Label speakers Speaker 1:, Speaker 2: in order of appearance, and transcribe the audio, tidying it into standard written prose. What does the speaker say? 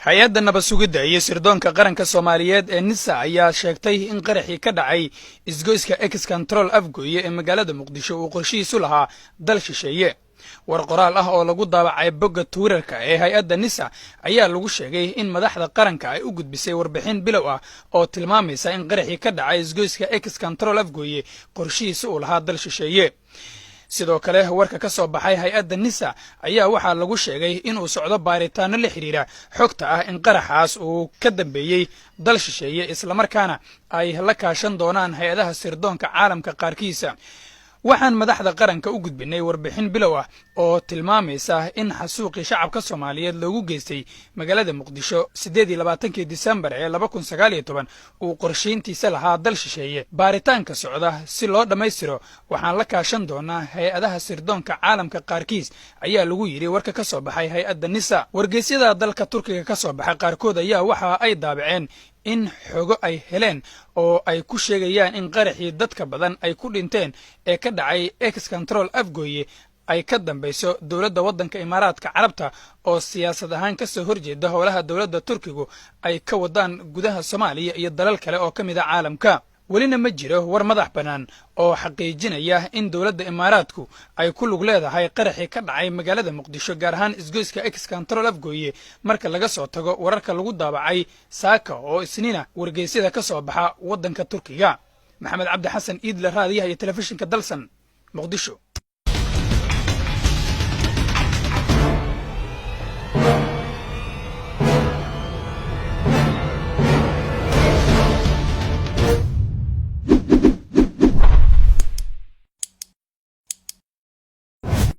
Speaker 1: Hay-adda nabad sugidda iyo sirdoonka qaranka Soomaaliyeed ee NISA ayaa sheegtay in qaraxii ka dhacay isgoyska Ex Control Afgooye ee magaalada Muqdisho uu qorshihiisu lahaa dal shisheeye. War qoraal ah oo lagu daabacay bogga Twitterka ee hay-adda NISA ayaa lagu sheegay in madaxda qaranka ay u gudbisay warbixin bilow ah oo tilmaamaysa in qaraxii ka dhacay isgoyska Ex Control Afgooye qorshihiisa uu lahaa dal shisheeye. Sidoo kale, warka ka soo baxay hay-adda NISA ayaa waxaa lagu sheegay inuu socdo baaritaano la xidhiira xogta ah in qaraxaas uu ka dambeeyey dal shisheeye, islamarkaana ay la kaashan doonaan hay-adaha sirdoonka caalamka qaarkiisa. "Waxaan madaxda qaranka u gudbinay warbixin bilow ah oo tilmaamaysa in xasuuqii shacabka Soomaaliyeed loogu geystay magaalada Muqdisho 28-kii Disembar ee 2019 uu qorshayntiisa lahaa dal shisheeye. Baaritaanka socda si loo dhammaystiro waxaan la kaashan doonaa hay-adaha sirdoonka caalamka qaarkiis," ayaa lagu yidhi warka ka soo baxay hay-adda NISA. Wargeysyada dalka Turkiga ka soo baxay qaarkood ayaa waxa ay daabaceen in xogo ay heleen oo ay ku sheegayaan in qaraxii dadka badan ay ku dhinteen ee ka dhacay Ex Control Afgooye ay ka dambayso dowladda waddanka Imaaraadka Carabta, oo siyaasad ahaan ka soo horjeeda howlaha dowladda Turkigu ay ka wadaan gudaha Soomaaliya iyo dalal kale oo ka mid ah caalamka. Welina ma jiro war madax bannaan oo xaqiijinaya in dowladda Imaaraadku ay ku lug leedahay qaraxii ka dhacay magaalada Muqdisho, gaar ahaan isgoyska Ex Control Afgooye, marka laga soo tago wararka lagu daabacay saaka oo Isniina wargeysyada ka soo baxa waddanka Turkiga. Maxamed Cabdi Xasan Iidle, raadiyaha iyo telefishinka Dalsan, Muqdisho.